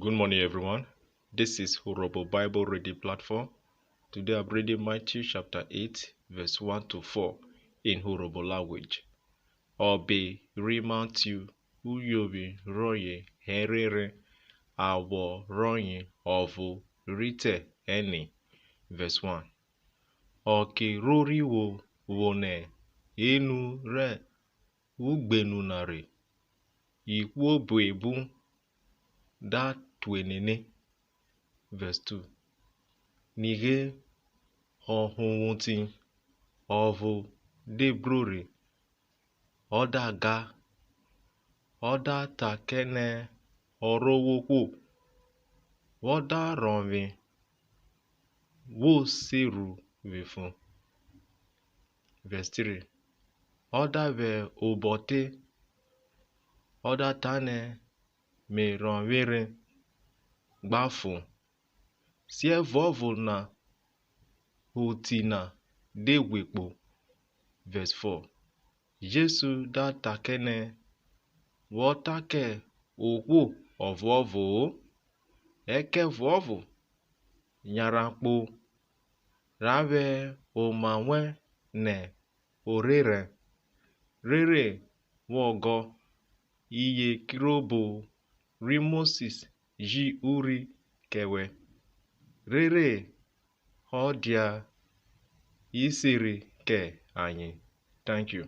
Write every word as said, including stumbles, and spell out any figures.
Good morning, everyone. This is Urhobo Bible Reading Platform. Today I'm reading Matthew chapter eight, verse one to four in Urhobo language. Ọbe ri Matthew, uyovwi rọye ẹrenren, awọ rọye ọvo rhi te ẹne. Verse one. Ọke ro rhi vwo vwo nẹ enu rẹ ugbenu na rhe, ihwo buebun da tuenene. Verse two. Nighe, ọhonvwoti ọvo de bro rhe, ọ da ga, ọ da ta kẹ nẹ, Ọrovwohwo, wọ da rhọnvwe, wo se ru vwe fon. Verse three. Ọ da vwẹ obọ te, ọ da ta nẹ, Me rhọnvwere, gba fon. Siẹvuọvo na oti na de ghwe kpo. Verse four. Jesu da ta kẹ nẹ, Wọ ta kẹ ohwo ọvuọvo-o, ẹkẹvuọvo yanran kpo, ra vwẹ oma wẹn nẹ orherẹn, rere wọ gọ iye kirobo ri Mosis ji urhi kẹ wẹ, rere ọ dia iseri kẹ ayen. Thank you.